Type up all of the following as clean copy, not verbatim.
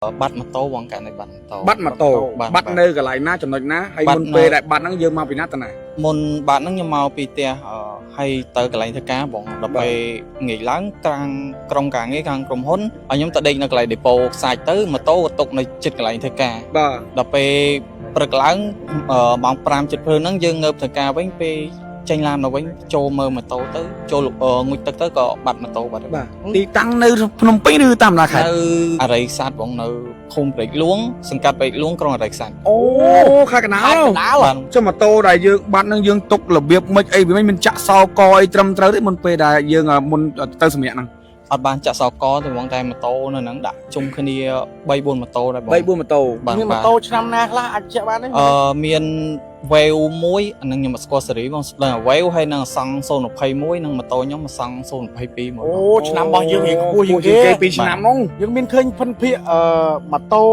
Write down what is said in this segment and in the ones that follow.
បាត់ម៉ូតូបងកាលនេះបាត់ម៉ូតូ បាត់ម៉ូតូ បាទ បាត់នៅកន្លែងណាចំណុចណាហើយ បាត់ មុនពេលដែលបាត់ហ្នឹងយើងមកពីណាទៅណា មុនបាត់ហ្នឹងខ្ញុំមកពីផ្ទះហើយទៅកន្លែងធ្វើការបងដល់ពេលងាកឡើងខាងក្រុមការងារខាងក្រុមហ៊ុនឲ្យខ្ញុំទៅដេកនៅកន្លែងដេប៉ូខ្សាច់ទៅម៉ូតូក៏ទុកនៅជិតកន្លែងធ្វើការ បាទ ដល់ពេលព្រឹកឡើងម៉ោង5ជិតភ្លឺហ្នឹងយើងងើបធ្វើការវិញពេលចេញឡានមកវិញចូលមើលម៉ូតូទៅចូលងូចទឹកទៅក៏បាត់ម៉ូតូបាត់ហើយ បាទទីតាំងនៅភ្នំពេញឬតាមបណ្ដាខេត្ត នៅអរិយខ្សាត់បងនៅឃុំព្រែកលួងសង្កាត់ព្រែកលួងក្រុងអរិយខ្សាត់ អូខេត្តកណ្ដាល ខេត្តកណ្ដាល បាទ ចុះម៉ូតូដែលយើងបាត់ហ្នឹងយើងទុករបៀបម៉េចអីវាមិនមានចាក់សោកអីត្រឹមត្រូវទេមុនពេលដែលយើងមុនទៅសម្រាប់ហ្នឹង អត់បានចាក់សោកទេបងតែម៉ូតូនៅហ្នឹងដាក់ជុំគ្នា3 4ម៉ូតូដែរបង 3 4ម៉ូតូ បាទ មានម៉ូតូឆ្នាំណាខ្លះអាចជែកបានទេ អឺមាន Wave មួយអាហ្នឹងខ្ញុំអត់ស្គាល់សេរីបងស្ដឹង Wave ហើយនឹងអសង់021និងម៉ូតូខ្ញុំអសង់022មក អូឆ្នាំរបស់យើងរៀងខ្ពស់ជាងគេ គេ2ឆ្នាំហ្នឹង យើងមានឃើញភិនភាកអឺម៉ូតូ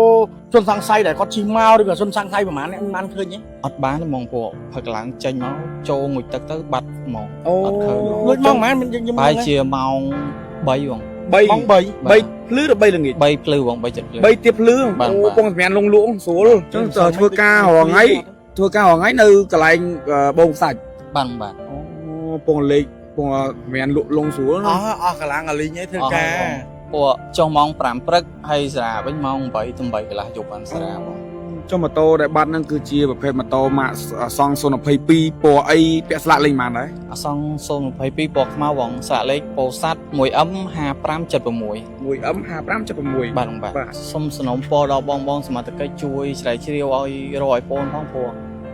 ជនសង្ស័យដែលគាត់ជិះមកឬក៏ជនសង្ស័យប្រហែលអ្នកបានឃើញទេ អត់បានទេបងពួកផឹកឡើងចេញមកចូលងូចទឹកទៅបាត់ហ្មង អូ អត់ឃើញ លួចមកប្រហែលមានយើង ប្រហែលជាម៉ោង3បង 3 ម៉ោង3 3ភ្លឺឬ3ល្ងាច 3ភ្លឺបង3ចិត្តភ្លឺ 3ទៀបភ្លឺ បាទ អូពងសម្រានលងលក់ស្រួលអញ្ចឹងធ្វើការរាល់ថ្ងៃធ្វើការរាល់ថ្ងៃនៅកន្លែងបងខ្សាច់ បាទបាទ អូពងលេខពងសម្រានលក់លងស្រួល អស់អស់កម្លាំងអាលីងឯងធ្វើការ ពួកចុះម៉ោង5ព្រឹកហើយសារាវិញម៉ោង8ទៅ8កន្លះយប់បានសារាបង ចុះម៉ូតូដែលបាត់ហ្នឹងគឺជាប្រភេទម៉ូតូម៉ាកសង់022ពណ៌អីពាក់ស្លាកលេខប៉ុន្មានដែរ អសង់022ពណ៌ខ្មៅបងសាកលេខពោធិ៍សាត់ 1M 5576 1M 5576 បាទបងបាទ បាទ សូមសំណូមពរដល់បងបងសមត្ថកិច្ចជួយស្រាវជ្រាវឲ្យរកឲ្យពូនផងព្រោះ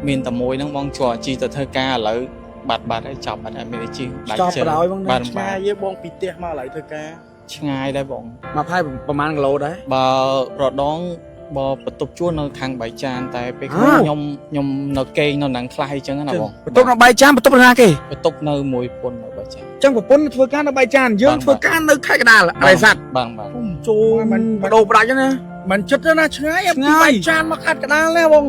មានតែមួយហ្នឹងបងជួជីទៅធ្វើការឥឡូវបាត់បាត់ហើយចប់បាត់ហើយមានតែជីដាច់ ចប់ ជើង បណ្ដោយបង បាទ ឆ្ងា បាទ យយើងបងពីផ្ទះមកឥឡូវធ្វើការ ឆ្ងាយដែរបង មកផាយប្រហែលគីឡូដែរ បើរដងបើបន្ទប់ជួលនៅខាងបាយចានតែពេលខ្លះ អើ ខ្ញុំនៅគេងនៅហ្នឹងខ្លះអីចឹងណាបង បន្ទប់នៅបាយចានបន្ទប់នៅណាគេ បន្ទប់នៅមួយពុននៅបាយចាន អញ្ចឹងប្រពន្ធធ្វើការនៅបាយចានយើង បាទ ធ្វើការនៅខេត្តកណ្ដាលអរិយស័ត បាទបាទ ពុំចូល មិនបដូរផ្ដាច់ទេណា មិនចិត្តទេណាឆ្ងាយ ឆ្ងាយ ពីបាយចានមកខេត្តកណ្ដាលណាបង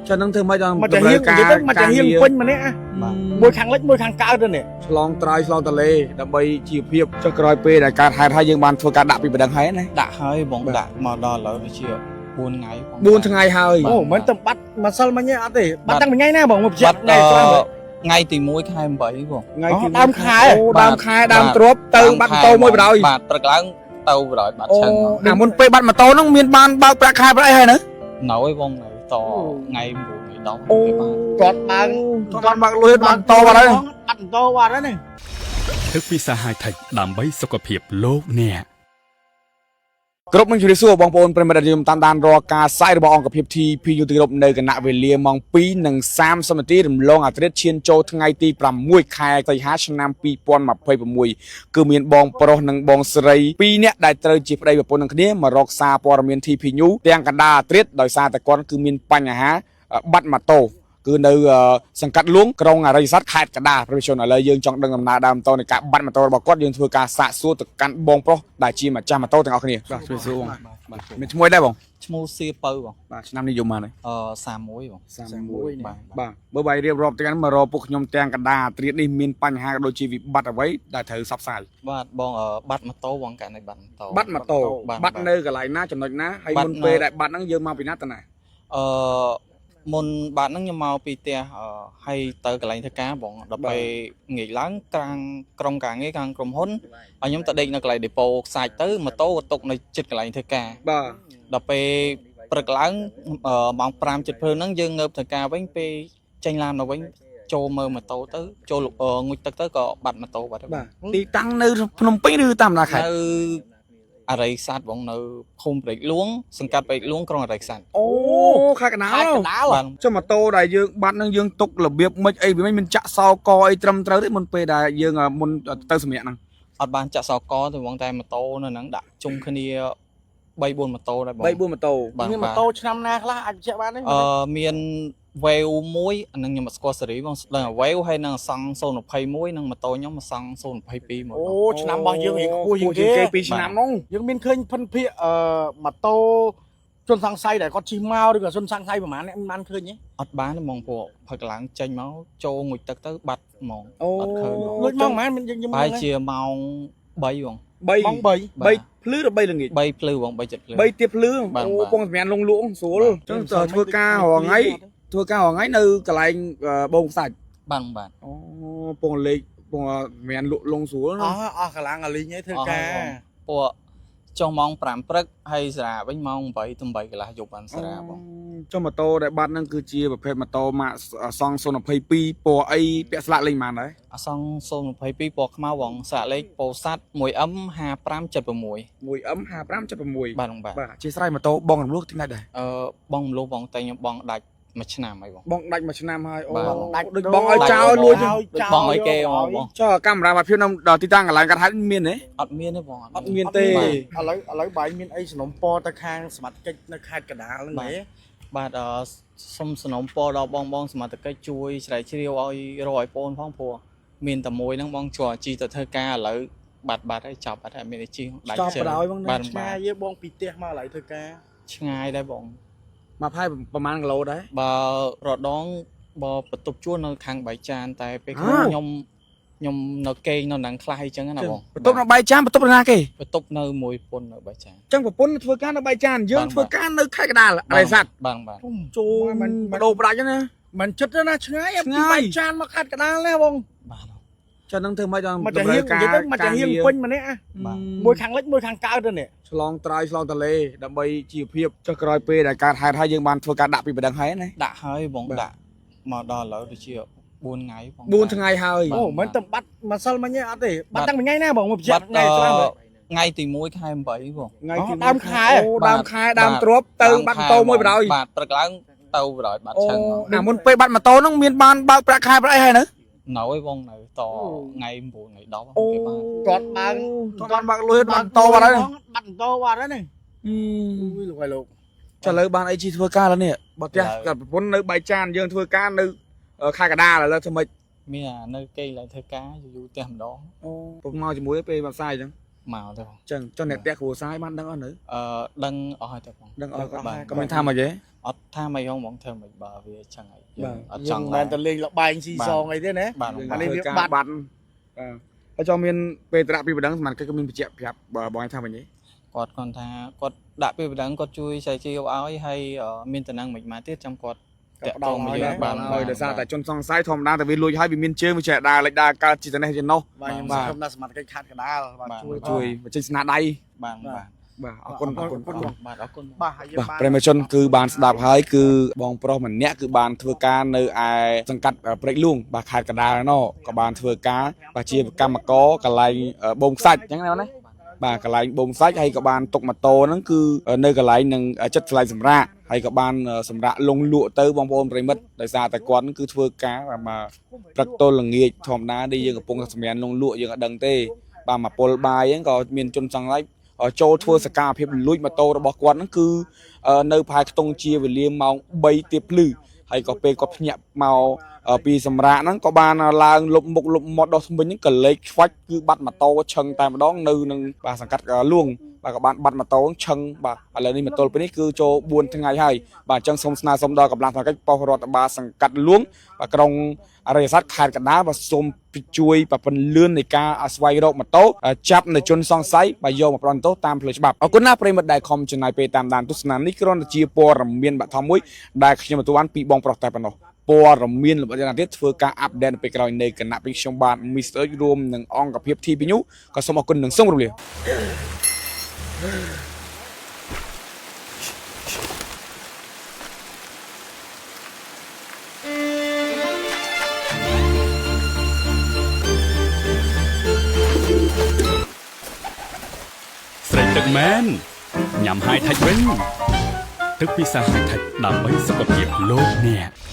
ចឹងនឹងធ្វើម៉េចដល់ មកចាហៀងនិយាយទៅមកចាហៀងពេញម្នាក់ បាទ មួយខាងលិចមួយខាងកើតទៅនេះ ឆ្លងត្រើយឆ្លងទន្លេដើម្បីជីវភាពចុះក្រោយពេលដែលកើតហេតុហើយយើងបានធ្វើការដាក់ពីបណ្ដឹងហើយណា ដាក់ហើយបងដាក់មកដល់ឥឡូវដូចជា4ថ្ងៃបង 4ថ្ងៃហើយ អូមិនតែបាត់ម្សិលមិញទេអត់ទេបាត់តាំងពីថ្ងៃណាបងមកបញ្ជាក់ បាត់ ថ្ងៃត្រង់ ថ្ងៃទី1ខែ8បង ថ្ងៃទី ដើមខែ អូដើមខែដើមទ្របទៅបាត់ម៉ូតូមួយបណ្ដោយ បាទព្រឹកឡើងទៅបណ្ដោយបាត់ អូ ឆឹង អាមុនពេលបាត់ម៉ូតូហ្នឹងមានបានបើកប្រាក់ខែប្រាក់អីហើយនៅ នៅឯបងនៅតថ្ងៃ9ថ្ងៃ10 អូ គេបាន គាត់បើក គាត់បានបើកលុយបាត់ម៉ូតូបាត់ហើយ បាត់ម៉ូតូបាត់ហើយនេះ ទឹកពិសាហាយថិចដើម្បីសុខភាពលោកអ្នក គ្រប់នឹងជម្រាបសួរបងប្អូនប្រិយមិត្តដែលយើងតាមដានរាល់ការផ្សាយរបស់អង្គភាព TPU ទីគ្រប់នៅគណៈវេលាម៉ោង2:30នាទីរំលងអាត្រិតឈានចូលថ្ងៃទី6ខែសីហាឆ្នាំ2026គឺមានបងប្រុសនិងបងស្រី2នាក់ដែលត្រូវជាប្តីប្រពន្ធនឹងគ្នាមករកសារព័ត៌មាន TPU ទាំងកណ្ដាលអាត្រិតដោយសារតែគាត់គឺមានបញ្ហាបាត់ម៉ូតូគឺនៅសង្កាត់លួងក្រុងអរិយស័តខេត្តកណ្ដាលប្រជាជនឥឡូវយើងចង់ដឹងដំណើរដើមតនៃការបាត់ម៉ូតូរបស់គាត់យើងធ្វើការសាកសួរទៅកាន់បងប្រុសដែលជាម្ចាស់ម៉ូតូទាំងអស់គ្នាបាទជួយសួរបង បាទ មានឈ្មោះដែរបង ឈ្មោះសៀពៅបង បាទឆ្នាំនេះយំបានហើយ អឺ31បង 31 បាទ បាទបើបាយរៀបរាប់ទាំងមករកពួកខ្ញុំទាំងកណ្ដាលអាត្រៀតនេះមានបញ្ហាក៏ដូចជាវិបត្តិអ្វីដែលត្រូវសបផ្សាយ បាទបងបាត់ម៉ូតូបងកាលនេះបាត់ម៉ូតូ បាត់ម៉ូតូ បាទ បាត់នៅកន្លែងណាចំណុចណាហើយ បាត់ មុនពេល នៅ ដែលបាត់ហ្នឹងយើងមកពីណាទៅណា អឺមុនបាត់ហ្នឹងខ្ញុំមកពីផ្ទះហើយទៅកន្លែងធ្វើការបងដល់ពេលងាកឡើងខាងក្រុមការងារខាងក្រុមហ៊ុនឲ្យខ្ញុំទៅដេកនៅកន្លែងដេប៉ូខ្សាច់ទៅម៉ូតូក៏ទុកនៅជិតកន្លែងធ្វើការ បាទ ដល់ពេលព្រឹកឡើងម៉ោង5ជិតភ្លឺហ្នឹងយើងងើបធ្វើការវិញពេលចេញឡានមកវិញចូលមើលម៉ូតូទៅចូលងូចទឹកទៅក៏បាត់ម៉ូតូបាត់ហើយ បាទទីតាំងនៅភ្នំពេញឬតាមបណ្ដាខេត្ត នៅអរិយខ្សាត់បងនៅឃុំព្រែកលួងសង្កាត់ព្រែកលួងក្រុងអរិយខ្សាត់ អូខេត្តកណ្ដាល ខេត្តកណ្ដាល បាទ ចុះម៉ូតូដែលយើងបាត់ហ្នឹងយើងទុករបៀបម៉េចអីវាមិនមានចាក់សោកអីត្រឹមត្រូវទេមុនពេលដែលយើងមុនទៅសម្រាប់ហ្នឹង អត់បានចាក់សោកទេបងតែម៉ូតូនៅហ្នឹងដាក់ជុំគ្នា3 4ម៉ូតូដែរបង 3 4ម៉ូតូ បាទ មានម៉ូតូឆ្នាំណាខ្លះអាចជែកបានទេ អឺមាន Wave មួយអាហ្នឹងខ្ញុំអត់ស្គាល់សេរីបងស្ដឹង Wave ហើយនឹងអសង់021និងម៉ូតូខ្ញុំអសង់022មក អូ បង ឆ្នាំរបស់យើងរៀងខ្ពស់ជាងគេ គេ2ឆ្នាំហ្នឹង យើងមានឃើញភិនភាកអឺម៉ូតូជនសង្ស័យដែលគាត់ជិះមកឬក៏ជនសង្ស័យប្រហែលអ្នកបានឃើញទេ អត់បានទេបងពួកផឹកឡើងចេញមកចូលងូចទឹកទៅបាត់ហ្មង អូ អត់ឃើញបង លួចមកប្រហែលមានយើង ប្រហែលជាម៉ោង3បង 3 3 ម៉ោង3 3ភ្លឺឬ3ល្ងាច 3ភ្លឺបង3ចិត្តភ្លឺ 3ទៀបភ្លឺ បាទបាទ អូពងសម្រានលងលក់ស្រួលអញ្ចឹងធ្វើការរាល់ថ្ងៃធ្វើការរាល់ថ្ងៃនៅកន្លែងបូមខ្សាច់ បាទបងបាទ អូពងលេខពងសម្រានលក់លងស្រួល អស់អស់កម្លាំងអាលីងឯងធ្វើការ ពួកចុះម៉ោង5ព្រឹកហើយសារាវិញម៉ោង8ទៅ8កន្លះយប់បានសារាបង ចុះម៉ូតូដែលបាត់ហ្នឹងគឺជាប្រភេទម៉ូតូម៉ាកសង់022ពណ៌អីពាក់ស្លាកលេខប៉ុន្មានដែរ អសង្ឃ022ពណ៌ខ្មៅបងសាកលេខពោធិ៍សាត់ 1M 5576 1M 5576 បាទបងបាទ បាទអធិស្ឋានម៉ូតូបងរំលោះទីណាដែរ អឺបងមលុះបងតែខ្ញុំបងដាច់មួយឆ្នាំហើយបង បងដាច់មួយឆ្នាំហើយអូ បាទ ដាច់ ដូចបងឲ្យចោលលួច ដូចបងឲ្យគេហ្មងបង ចុះកាមេរ៉ាបាត់ភាពនៅដល់ទីតាំងកន្លែងកាត់ហេតុមានទេ អត់មានទេបង អត់មានទេ បាទ ឥឡូវបែងមានអីសំណុំពរទៅខាងសមត្ថកិច្ចនៅខេត្តកណ្ដាលហ្នឹងហ៎ បាទអឺសុំសំណូមពរដល់បងបងសមត្ថកិច្ចជួយស្រាវជ្រាវឲ្យរកឲ្យបងផងព្រោះមានតែមួយហ្នឹងបងជួជីទៅធ្វើការឥឡូវបាត់បាត់ហើយចាប់បាត់ហើយអត់មានអីជីដាច់ ចប់ ជើង បណ្ដោយបងណា បាទ ឆ្ងា បាទ យយើបងពីផ្ទះមកឥឡូវធ្វើការ ឆ្ងាយដែរបង មកផាយប្រហែលគីឡូដែរ បើរដងបើបន្ទប់ជួលនៅខាងបាយចានតែពេលខ្លះ អើ ខ្ញុំខ្ញុំនៅគេងនៅហ្នឹងខ្លះអីចឹងណាបង បន្ទប់នៅបាយចានបន្ទប់នៅណាគេ បន្ទប់នៅមួយពុននៅបាយចាន ចឹងប្រពន្ធធ្វើការនៅបាយចានយើង បាទ ធ្វើការនៅខេត្តកណ្ដាលអរិយស័ត បាទបាទ ចូលបដូរផ្ដាច់ហ្នឹងណា មិនចិត្តទេណាឆ្ងាយ ឆ្ងាយ ពីបាយចានមកខេត្តកណ្ដាលណាបង បាទ ចឹងហ្នឹងធ្វើម៉េចដល់ មកចាហៀងនិយាយទៅមកចាហៀងពេញម្នាក់ បាទ មួយខាងលិចមួយខាងកើតទៅនេះ ឆ្លងត្រើយឆ្លងទន្លេដើម្បីជីវភាពចុះក្រោយពេលដែលកើតហេតុហើយយើងបានធ្វើការដាក់ពីបណ្ដឹងហើយណា ដាក់ហើយបង បាទ ដាក់មកដល់ឥឡូវដូចជា4ថ្ងៃបង 4ថ្ងៃហើយ អូមិនតែបាត់ម្សិលមិញទេអត់ទេបាត់តាំងពីថ្ងៃណាបងមកបញ្ជា បាត់ ក់ថ្ងៃច្រើនមើល ថ្ងៃទី1ខែ8បង ថ្ងៃទី ដើមខែ អូដើមខែដើមទ្របទៅបាត់ម៉ូតូមួយបណ្ដោយ បាទព្រឹកឡើងទៅបណ្ដោយបាត់ អូ ឆឹងហ្មង អាមុនពេលបាត់ម៉ូតូហ្នឹងមានបានបើកប្រាក់ខែប្រាក់អីហើយនៅ នៅឯបងនៅតថ្ងៃ9ថ្ងៃ10 អូ គេបាន គាត់បើក គាត់បានបើកលុយបាត់ម៉ូតូបាត់ហើយ បាត់ម៉ូតូបាត់ហើយនេះអូយលោកឲ្យលោក ចុះឥឡូវបានអីជីធ្វើការឡើយនេះបើផ្ទះគាត់ប្រពន្ធនៅបាយចានយើងធ្វើការនៅខេត្តកណ្ដាលឥឡូវធ្វើម៉េច មានអានៅគេឡើងធ្វើការយូរៗផ្ទះម្ដង អូពុកមកជាមួយពេលបាត់ផ្សាយអញ្ចឹង មកទៅបង អញ្ចឹងចុះអ្នកផ្ទះគ្រួសារបានដឹងអស់នៅ អឺដឹងអស់ហើយទៅបង ដឹងអស់ បាទ ក៏មិនថាមកទេ អត់ថាមិនហងបងធ្វើមិនបើវាចឹងហើយ បាទ យើងអត់ច យើង ង់ មិនមែនតែលេងលបែងស៊ីសងអីទេណា បាទបង អានេះ ធ្វើការ វាបាត់ បាត់បាទហើយចង់មានពេលត្រាក់ពីបណ្ដឹងសមាជិកក៏មានបញ្ជាក់ប្រាប់បើបងឯងថាវិញទេ គាត់គាត់ថាគាត់ដាក់ពេលបណ្ដឹងគាត់ជួយចែកជាវឲ្យហើយមានតំណែងមិនមកទៀតចាំគាត់តាក់ទងមកយើង បា បាន ទហើយដោយសារតែជនសង្ស័យធម្មតាតែវាលួចហើយវាមានជើងវាចេះដើរលេចដើរកើតជាត្នេះជានោះ បាទខ្ញុំសង្ឃឹមថាសមត្ថកិច្ចខេត្តកណ្ដាលបាទជួយ ជួយបញ្ចេញស្នាដៃ បាទបាទ បាទអរគុណអរគុណអរគុណ បាទអរគុណ បាទហើយយើងបាន បាទប្រិមជនគឺបានស្ដាប់ហើយគឺបងប្រុសម្នាក់គឺបានធ្វើការនៅឯសង្កាត់ព្រែកលួងបាទខេត្តកណ្ដាលណក៏បានធ្វើការបាទជាកម្មករកន្លែងបូមខ្សាច់អញ្ចឹងណាបាទកន្លែងបូមខ្សាច់ហើយក៏បានទុកម៉ូតូហ្នឹងគឺនៅកន្លែងនឹងចិត្តកន្លែងសម្រាកហើយក៏បានសម្រាកលងលក់ទៅបងប្អូនប្រិមិត្តដោយសារតែគាត់ហ្នឹងគឺធ្វើការបាទព្រឹកទល់ល្ងាចធម្មតាដែលយើងកំពុងតែសម្រានលងលក់យើងអត់ដឹងទេបាទមកពលបាយហ្នឹងក៏មានជនសង្ស័យចូលធ្វើសកម្មភាពលួចម៉ូតូរបស់គាត់ហ្នឹងគឺនៅប្រហែលខ្ទង់ជាវេលាម៉ោង3ទៀបភ្លឺហើយក៏ពេលគាត់ភ្ញាក់មកពីសម្រាកហ្នឹងក៏បានឡើងលុបមុខលុបមាត់ដោះធ្មេញហ្នឹងក៏លេចខ្វាច់គឺបាត់ម៉ូតូឆឹងតែម្ដងនៅនឹងបាទសង្កាត់លួងបាទក៏បានបាត់ម៉ូតូឆឹងបាទឥឡូវនេះមកទល់ពេលនេះគឺចូល4ថ្ងៃហើយបាទអញ្ចឹងសូមស្នើសុំដល់កម្លាំងសមត្ថកិច្ចប៉ុស្តិ៍រដ្ឋបាលសង្កាត់លួងបាទក្រុងអរិយស័តខេត្តកណ្ដាលបាទសូមជួយបាទពន្លឿននៃការស្វែងរកម៉ូតូចាប់នៅជនសង្ស័យបាទយកមកផ្ដន្ទាទោសតាមផ្លូវច្បាប់អរគុណណាស់ប្រិយមិត្តដែលខំចំណាយពេលតាមដានទស្សនានេះគ្រាន់តែជាព័ត៌មានបឋមមួយដែលខ្ញុំទទួលបានពីបងប្រុសតែប៉ុណ្ណោះព័ត៌មានលម្អិតយ៉ាងណាទៀតធ្វើការអាប់ដេតនៅពេលក្រោយនៃគណៈពីខ្ញុំបាទ Mr. រួមនឹងអង្គភាព TP News ក៏សូមអរគុណនិងសូមជម្រាបលា ស្រេកទឹកមែនញ៉ាំហាយថិចវិញទឹកពិសាហាយថិចដើម្បីសុខភាពលោកអ្នក។